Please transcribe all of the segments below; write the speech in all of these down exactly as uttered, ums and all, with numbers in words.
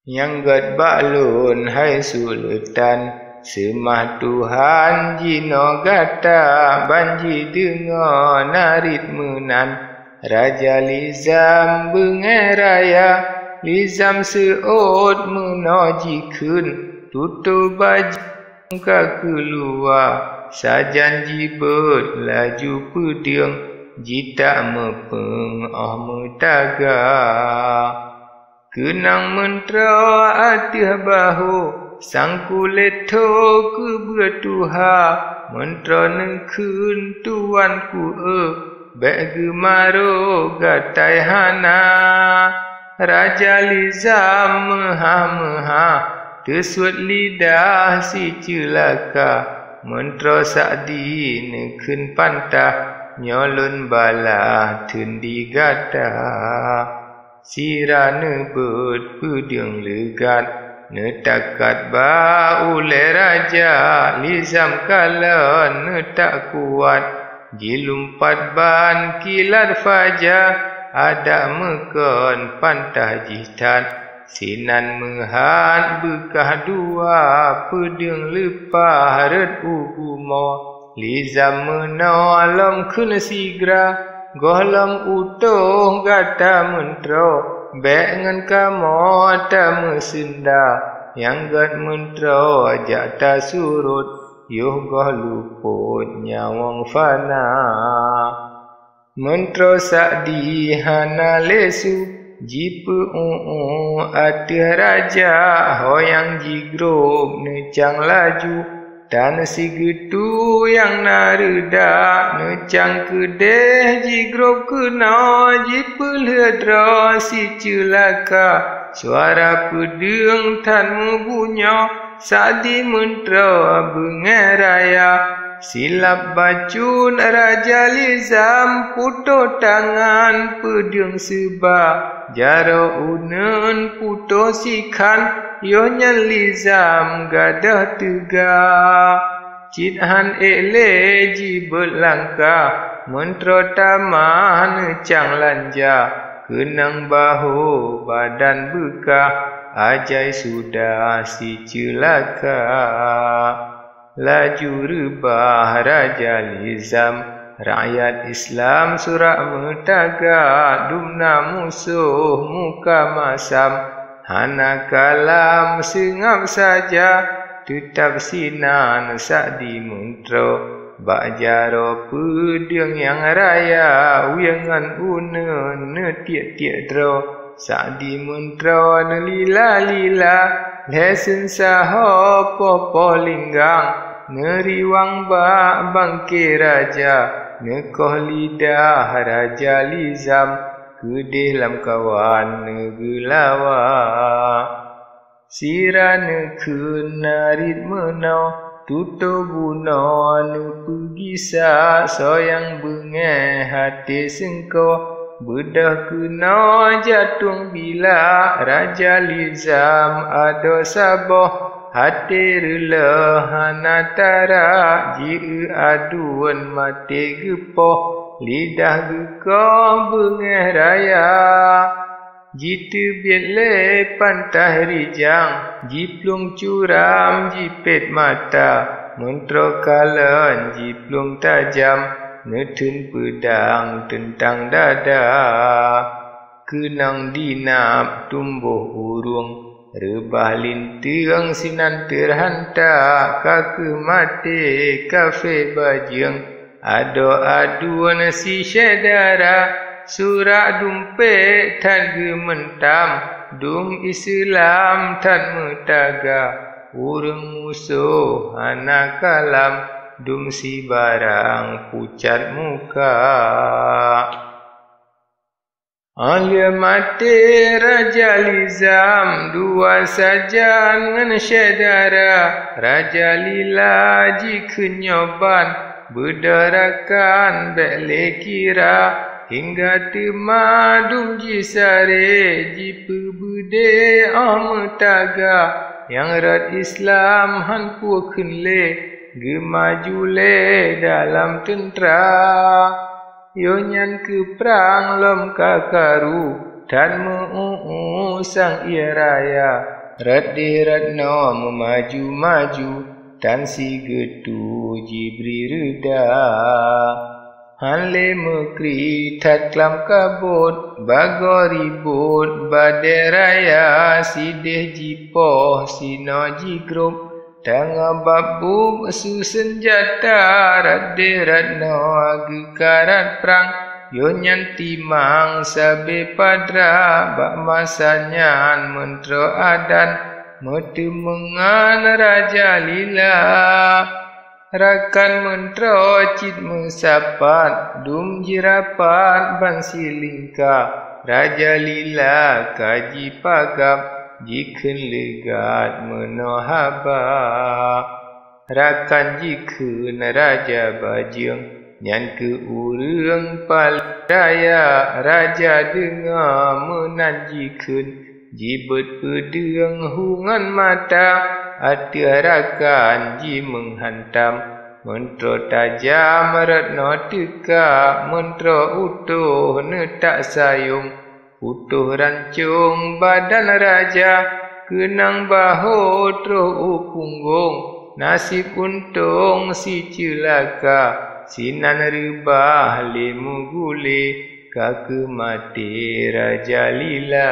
Nyang gét bak lôn hai suleutan, seumah Tuhan jinoe gata ban jideungoe narit meunan. Raja Lizam beungéh raya, Lizam seuôt meunoe jikheun, tutoe bajeueng ka keuluwa, sajan jibeuet laju peudeueng, jitak meupeueng óh meutaga. Keunong meuntroe ateueh bahô, sang kulét tho keubeue tuha, meuntroe neukheun tuan ku-eu, bék geumaroe gatai hana. Raja Lizam meuha-meuha, teusuet lidah siceulaka, meuntroe Sakdi neukheun pantah, nyoe lôn balaih theun di gata. Sira neubeuet peudeueng leugat, neutakat bak ulée raja, Lizam kalon neutak kuat, jilumpat ban kilat faja, adak meukon pantah jih that, sinan meuhat beukah dua, peudeueng leupah rhot u bumoe. Lizam meunoe lom kheun sigra, gohlom utôh gata meuntroe, bék ngon kamoe tameuseunda, nyang gét meuntroe jak tasurot, yoh goh lupot nyawöng fana. Meuntroe Sakdi hana lé su, jipeu-uék ateueh raja, ho nyang jigrob neucang laju, tan sigeutue nyang na reuda, neucang keudeh jigrob keunoe, jipeulheueh droe siceulaka, suara peudeueng that meubunyoe, Sakdi meuntroe beungéh raya, silap bacut Raja Lizam, putôh tangan peudeueng seuba, jaroe uneuen putôh sikhan, yoh nyan Lizam gadôh teuga. Cit han ék lé jibeuet langkah, meuntroe tamah neucang lanja, keunong bahô badan beukah, ajai sudah siceulaka. Laju reubah Raja Lizam, rakyat Islam surak meutaga, dumna musoh muka masam, hana kalam seungab saja, teutab sinan Sakdi meuntroe, bak jaroe peudeueng nyang raya, wie ngon uneuen neutiek-tiek droe. Sakdi meuntroe neulila-lila, lhée seun saho poh-poh linggang, neuriwang bak bangke raja, neukoh lidah Raja Lizam, keudeh lamkawan neugeulawa. Sira neukheun narit meunoe, tutoe bunoe neupeugisa, soe nyang beungéh até seungko, beudôh keunoe jatueng bila, Raja Lizam adoe saboh, até reuloh hana tara, jieu aduen maté geupoh, lidah geukoh beungéh raya. Jiteubiet lé pantah rijang, jiplueng curam jipét mata, meuntroe kalon jiplueng tajam, neutheun peudang teuntang dada. Keunong dinab tumbôh ureuëng, reubah linteung sinan teurhanta, ka kheueh maté kafé bajeueng. Adoe aduen si syedara, surak dumpék that geumeuntam, dum Islam that meutaga, ureuëng musoh hana kalam, dum sibarang pucat muka. Óh lheueh maté Raja Lizam, dua sajan ngon syedara, Raja Lila jikheun nyoe ban, beudôh rakan bék lé kira, hingga teuma dum jisaré, jipeubeudé óh meutaga, nyang rot Islam han peue kheun lé, geumaju lé dalam teuntra. Yoh nyan keuprang lom ka karu, that meu-uék sang ié raya, Rot deh rot noe meumaju-maju, tan sigeutue jibri reuda. Han lé meukri that klam kabot, bagoe ribot badée raya, sideh jipoh sinoe jigrob, tangoe bab bueb su seunjata, rot deh rot noe geukarat prang, yoh nyan timang sabe padra. Bak masa nyan meuntroe adan meuteumeungan Raja Lila. Rakan meuntroe cit meusapat, dum jirapat ban silingka. Raja Lila ka jipagab, jikheun leugat meunoe haba. Rakan jikheun raja bajeueng, nyan keuh ureuëng paleng raya. Raja deungoe meunan jikheun, jibeuet peudeueng hu ngon mata, ateueh rakan jimeunghantam. Meuntroe tajam rot noe teuka, meuntroe utoh neutak sayong, utoh rancong badan raja, keunong baho troh u punggong, naseb untông siceulaka, sinan reubah lé meugulé, ka keuh maté Raja Lila.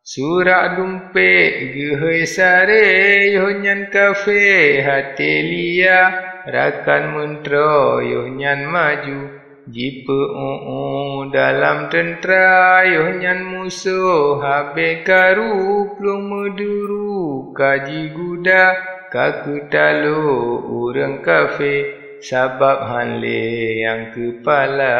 Surak dumpék geuhôi saré, yoh nyan kafé haté lia, rakan meuntroe yoh nyan maju, jipeu-u dalam teuntra. Yoh nyan musoh habéh karu, plueng meuduru ka jiguda, ka keutalo ureuëng kafé, sabab han lé nyang keupala.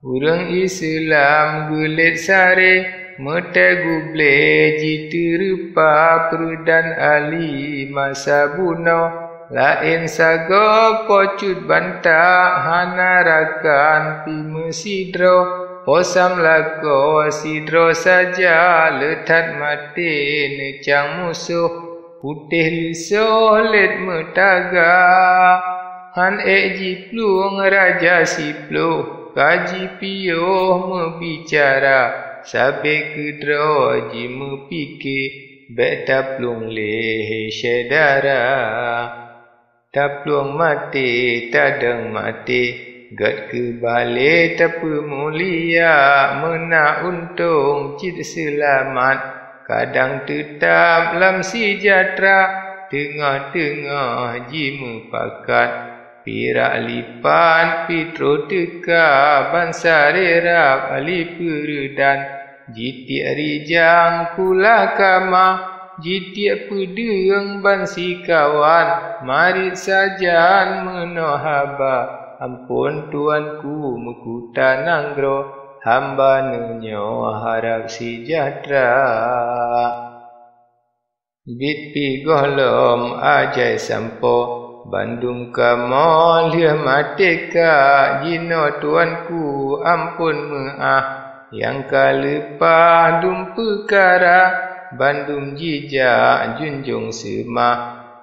Ureuëng Islam geulet saré, meutée gublé jiteureupa, peureudan Ali masa bunoe. Laén sagoe pocut banta, hana rakan pi meusidroe, posam lakoe sidroe saja, le that maté neucang musoh. Putéh leusoh lét meutaga, han ék jiplueng raja siploh, ka jipiôh meubicara, sabe keudroe jimeupike, bék taplueng lé he syedara. Taplueng maté, tadong maté, gét keubalé tapeumulia, meunan untông cit seulamat, kadang teutab lam seujahtra, teungoh-teungoh jimeupakat. Pirak lipat pitroh teuka, bansa rirab Ali peureudan, jitiek rijang kulah kama, jitiek peudeueng ban sikawan, marit sajan meunoe haba, amphon tuanku meukuta nanggroe, hamba neunyoe harab seujahtra. Biet pi gohlom ajai sampoe, bandum kamoe lheueh maté ka, jinoe tuanku amphon meuáh, nyang ka leupah dum peukara, bandum jijak junjong seumah,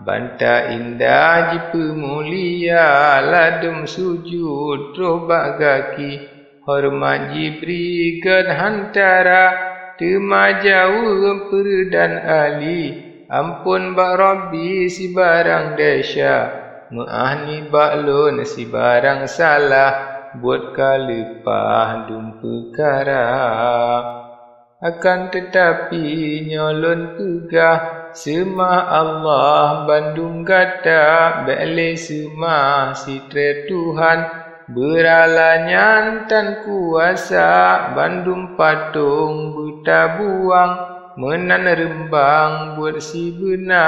banta indah jipeumulia, ladôm sujut troh bak gaki. Horeumat jibri gét hantara, teuma jaweueb peureudan Ali, amphon bak Rabbi sibarang desya, meuáh nibak lôn sibarang salah, buet ka leupah dum peukara. Akan teutapi nyoe lôn peugah, seumah Allah bandum gata, bék lé seumah sitré Tuhan, beurala nyan tan kuasa, bandum patong beutabuang, meunan reumbang buet sibeuna,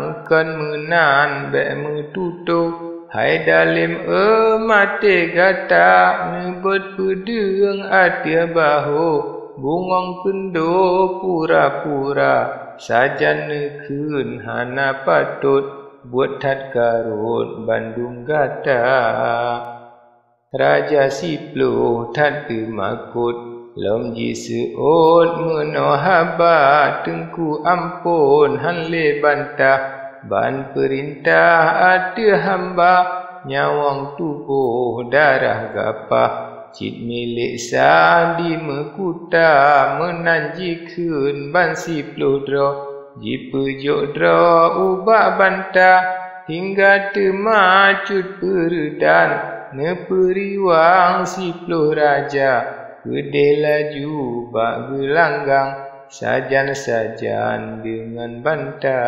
meukon meunan bék meututoe. Hai dalem, eu maté gata, neubeuet peudeueng ateueh bahô, bungong keundo pura-pura, sajan neukheun hana patot, buet that ka rhot bandum gata. Raja siploh that teumakot, lom jiseuôt meunoe haba, Teungku amphon han lé bantah, ban peurintah ateueh hamba, nyawöng tuboh darah gapah, Cit milék sa di meukuta, meunan jikheun ban siploh droe, jipeujok droe ubak banta, hingga teuma cut peureudan, neupeuriwang siploh raja, keudeh laju bak geulanggang, sajan-sajan deungon banta.